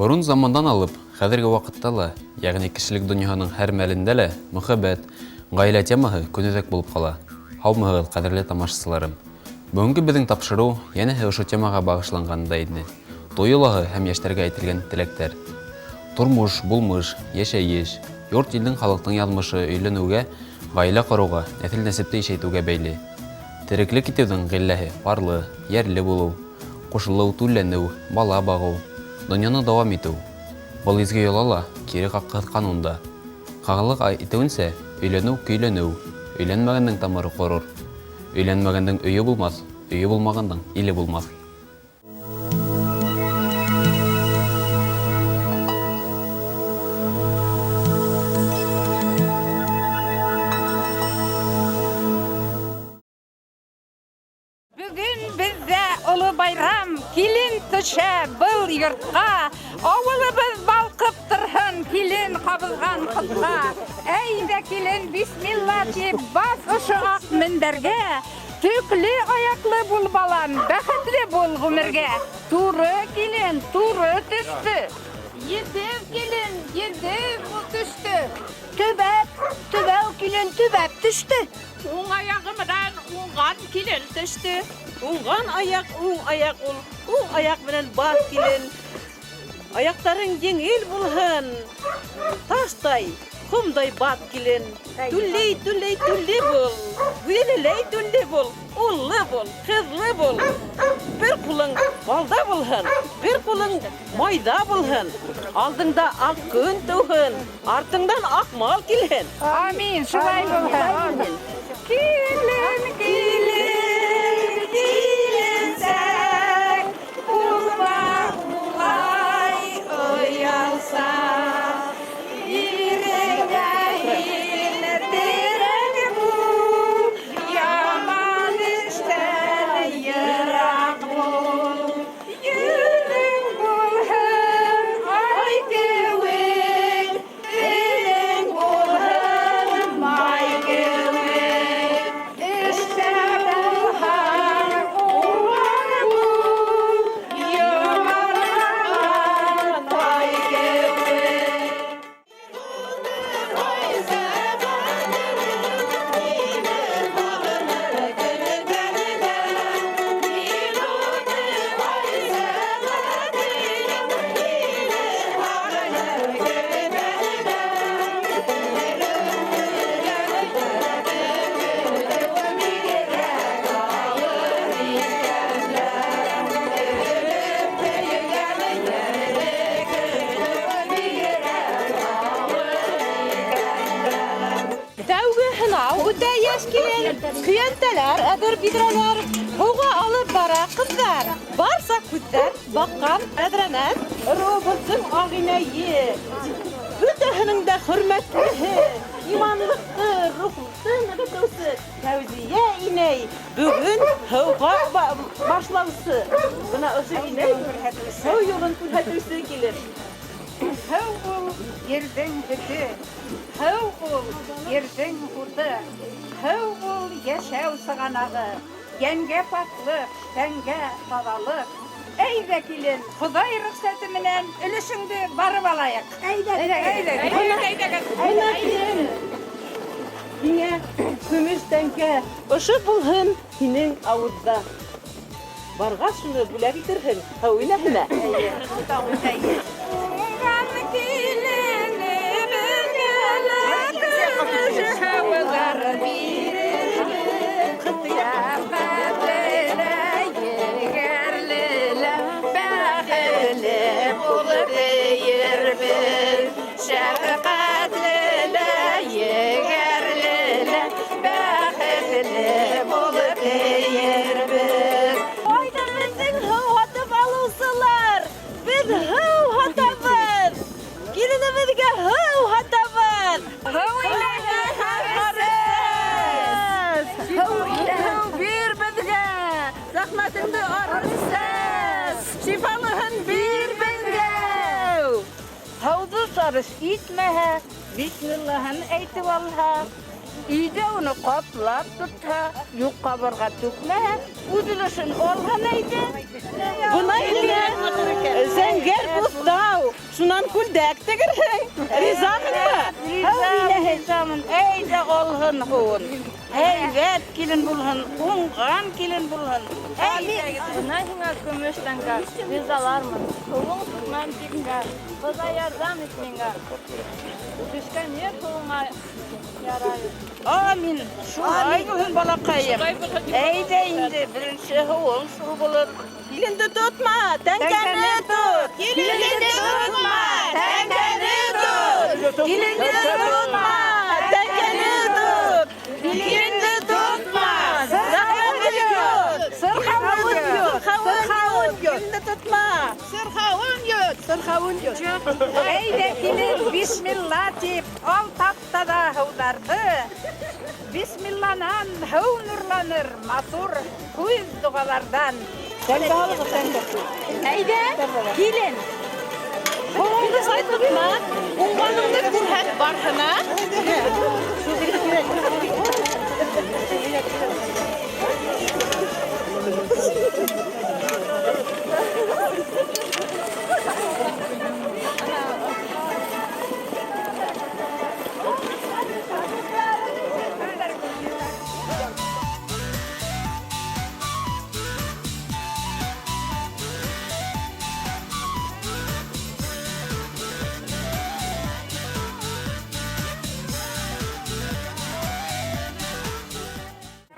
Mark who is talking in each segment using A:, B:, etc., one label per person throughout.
A: Борон замандан алып, хәҙерге ваҡытта ла, йәғни кешелек донъяһының һәр мәлендә лә мөхәббәт, ғаилә темаһы көнүҙәк булып ҡала. Һаумыһығыҙ, ҡәҙерле тамашасыларым! Бөгөнгө беҙҙең тапшырыу йәнәһе ошо темаға бағышланған да ине. Туй йолаһы һәм йәштәргә әйтелгән теләктәр. Тормош, булмыш, йәшәйеш, йорт-илдең халыҡтың яҙмышы өйләнеүгә, ғаилә ҡороуға, нәҫел-нәсәпте ишәйтеүгә бәйле. Тереклек итеүҙең ғилләһе парлы, йәрле булыу, ҡушылыу, түлләнеү, бала бағыу, донъяны дауам итеү. Был изге йола ла кире ҡаҡҡыһыҙ ҡанун да. Ҡағылыҡ әйтеүенсә, өйләнеү, көйләнеү. Өйләнмәгәндең тамыры ҡорор. Өйләнмәгәндең өйө булмаҫ, өйө булмағандың иле булмаҫ.
B: Бөгөн беҙҙә оло байрам, килен төшә был йортҡа. Ауылыбыҙ балҡып торһон, килен ҡабыҙған ҡотҡа. Әйҙә, килен, бисмилла тип, баҫ ошо аҡ мендәргә. Төклө аяҡлы бул, балам, бәхетле бул ғүмергә. Туры килен, туры төштө. Етеҙ килен, етеҙ төштө.
C: Төбәп, төбәү килен төбәп төштө.
D: Уң аяғы менән уңған килен төштө.
E: Уңған аяҡ, уң аяҡ ул. Уң аяҡ менән баҫ, килен. Аяҡтарың еңел булһын. Таштай, ҡомдай бат, килен. Түллей, түллей, түлле бул. Гүҙәлеләй түлле бул. Уллы бул, ҡыҙлы бул. Бер ҡулың балда булһын, бер ҡулың майҙа булһын. Алдыңда аҡ көн тыуһын, артыңдан аҡ мал килһен.
B: Амин, шулай булһын. Килен, килен, киленсәк, булма улай оялсаҡ. Иреңә һин терәк бул, яман эштән йырак бул. Йөҙөң булһын ай кеүек, телең булһын май кеүек. Эштә булһаң уңган бул, йомарланған тай кеүек.
E: Тәүге һынау үтә йәш килен. Көйәнтәләр, әҙер биҙрәләр. Һыуға алып бара ҡыҙҙар. Барса күҙҙәр баҡҡан тәҙрәнән. Ырыуыбыҙҙың ағинәйе, бөтәһенең дә хөрмәтлеһе, иманлыҡты, рухлыҡты нығытыусы Фәүзиә инәй бөгөн һыуға башлаусы. Бына ошо инәй һыу юлын күрһәтеүсе килен.
B: Һыу ул ерҙең һөтө, һыу ул ерҙең һуты, һыу ул йәшәү сығанағы, йәнгә паклыҡ, тәнгә таҙалыҡ. Әйҙә, килен, Хоҙай рөхсәте менән өлөшөңдө барып алайыҡ.
C: Әйҙә,
B: Әйҙә, әйҙәгеҙ.
E: Бына килен, һиңә көмөш тәңкә, ошо булһын һинең ауыҙҙа. Барғас шуны бүләк итерһең һыу инәһенә.
B: Уңған киленебеҙгә лә көмөш һыуҙар бирербеҙ. Шәфҡәтле лә, егәрле лә, бәхетле булып тиербеҙ. Шәфҡәтле лә, егәрле лә, бәхетле булып тиербеҙ.
E: Ҡайҙа беҙҙең һыу һатып алыусылар? Беҙ һыу һатабыҙ. Киленебеҙгә һыу һатабыҙ.
B: Һыу иләһе һарысыз.
E: Һыу һыу бир беҙгә. Рәхмәтеңде арырсыз. Шифалыһын бир беҙгә.
B: Һыуҙы сарыф итмәһә, бисмиллаһын әйтеп алһа, өйҙә уны ҡаплап тотһа, юҡҡа барға түкмәһә, үҙ өлөшөн алһын әйҙә.
E: Бына һиңә зәңгәр күҙ. Тау, шунан күлдәк тегерһең. Ризаһыңмы?
B: Риза, ризамын. Әйҙә алһын һыуын. Һәйбәт килен булһын, уңған килен булһын. Әйҙәгеҙ.
D: Бына һиңә көмөш тәңкә, ризалармын. Һыуың тотмам тиккә, Хоҙай ярҙам ит миңә. Төшкән ер һыуыңа ярай.
B: Амин. Шулай булһын, балаҡайым. Әйҙә инде, беренсе һыуың шул булыр.
E: Киленде тотма, тәңкәне тот. Киленде тотма, тәңкәне тот. Киленде тотма, тәңкәне тот. Киленде тотма, сырхауын йот. Сырхауын йот. Сырхауын йот. Киленде тотма.
B: Сырхауын йот, сырхауын йот. Әйҙә килен, бисмилла тип, ал таҡтала һыуҙарҙы. Бисмилланан һыу нурланыр, матур һүҙ доғаларҙан.
E: Тәңкә һалығыҙ, тәңкә.
B: Әйҙә, килен.
E: Һыуыңды тотма, уңғаныңды күрһәт барһына.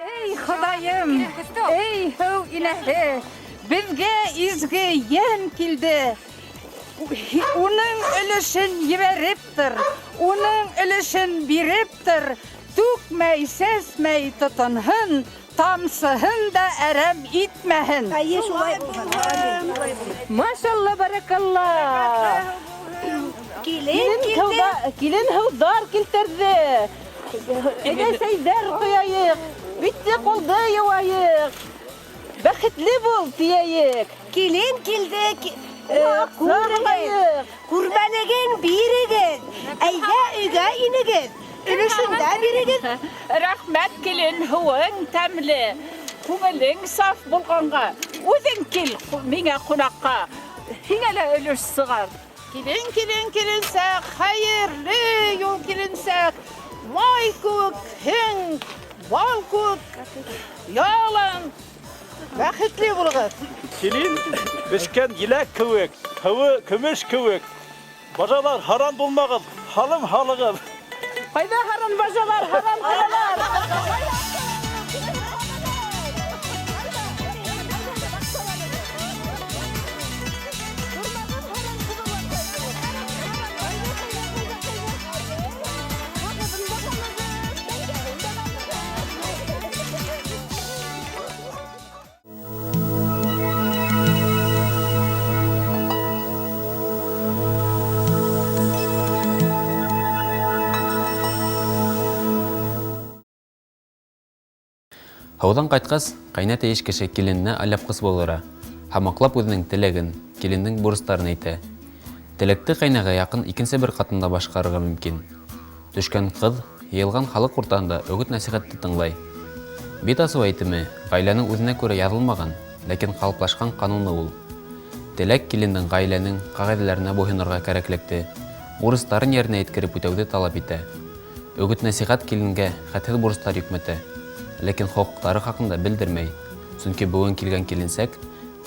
B: Эй, Хоҙайым, эй, һыу инәһе, беҙгә изге йән килде. Уның өлөшөн ебәреп тор, уның өлөшөн биреп тор. Түкмәй, сәсмәй тотонһон, тамсыһын да әрәм итмәһен.
C: Әйе, шулай булһын. Амин. Шулай булһын.
E: Машалла, баракалла.
C: Килен килде.
E: Килен һыуҙар килтерҙе. Әйҙә сәйҙәр ҡояйыҡ, битте ҡулды йыуайыҡ. Бәхетле бул тиәйек.
C: Килен килде.
E: Күрегеҙ.
C: Күрмәлеген бирегеҙ. Әйҙә өйгә инегеҙ. Өлөшөн дә бирегеҙ.
D: Рәхмәт, килен, һыуың тәмле, күңелең саф булғанға. Үҙең кил миңә ҡунаҡҡа. Һиңә лә өлөш сығар.
B: Килен, килен, киленсәк, хәйерле юл киленсәк. Май кеүек һең, бал кеүек ялан. Бәхетле булығыҙ.
F: Килен бешкән еләк кеүек, һыуы көмөш кеүек. Бажалар һаран булмағыҙ, һалым һалығыҙ.
E: Ҡайҙа һаран бажалар, һаран ҡалалар?
A: Һыуҙан ҡайтҡас, ҡәйнә тейеш кеше килененә алъяпҡыс булдыра һәм аҡлап үҙенең теләген, килендең бурыстарын әйтә. Теләкте ҡәйнәгә яҡын икенсе бер ҡатын да башҡарырға мөмкин. Төшкән ҡыҙ йыйылған халыҡ уртаһында өгөт-нәсихәтте тыңлай. Бит асыу әйтеме ғаиләнең үҙенә күрә яҙылмаған, ләкин ҡалыплашҡан ҡануны ул. Теләк килендең ғаиләнең ҡағиҙәләренә буйһонорға кәрәклекте, бурыстарын еренә еткереп үтәүҙе талап итә. Өгөт-нәсихәт киленгә хәтһеҙ бурыстар йөкмәтә, ләкин хоҡуҡтары хаҡында белдермәй. Сөнки бөгөн килгән киленсәк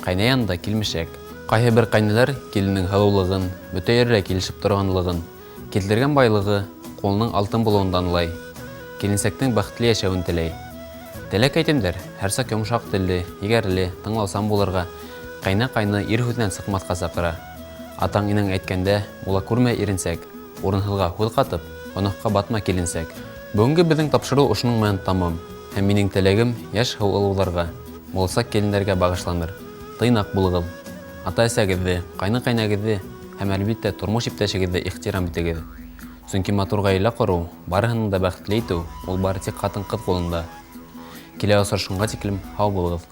A: ҡәйнә янында килмешәк. Ҡайһы бер ҡәйнәләр килендең һылыулығын, бөтә ерҙә килешеп торғанлығын, килтергән байлығы ҡулының алтын булыуын данлай, киленсәктең бәхетле йәшәүен теләй. Теләк әйтемдәр һәр саҡ йомшаҡ телле, егәрле, тыңлаусан булырға, ҡәйнә-ҡайны ир һүҙенән сыҡмаҫҡа саҡыра. Атаң инәң әйткәндә була күрмә иренсәк, урынһыҙға һүҙ ҡатып, гонаһҡа батма киленсәк. Бөгөнгө беҙҙең тапшырыу ошоноң менән тамам. Һәм минең теләгем йәш һыу алыуҙарға, буласаҡ килендәргә бағышланыр. Тыйнаҡ булығыҙ. Ата-әсәгеҙҙе, ҡайны-ҡәйнәгеҙҙе һәм әлбиттә тормош иптәшегеҙҙе ихтирам итегеҙ. Сөнки матур ғаилә ҡороу, барыһының да бәхетле итеү ул бары тик ҡатын-ҡыҙ ҡулында. Килә осрашҡанға тиклем һау булығыҙ.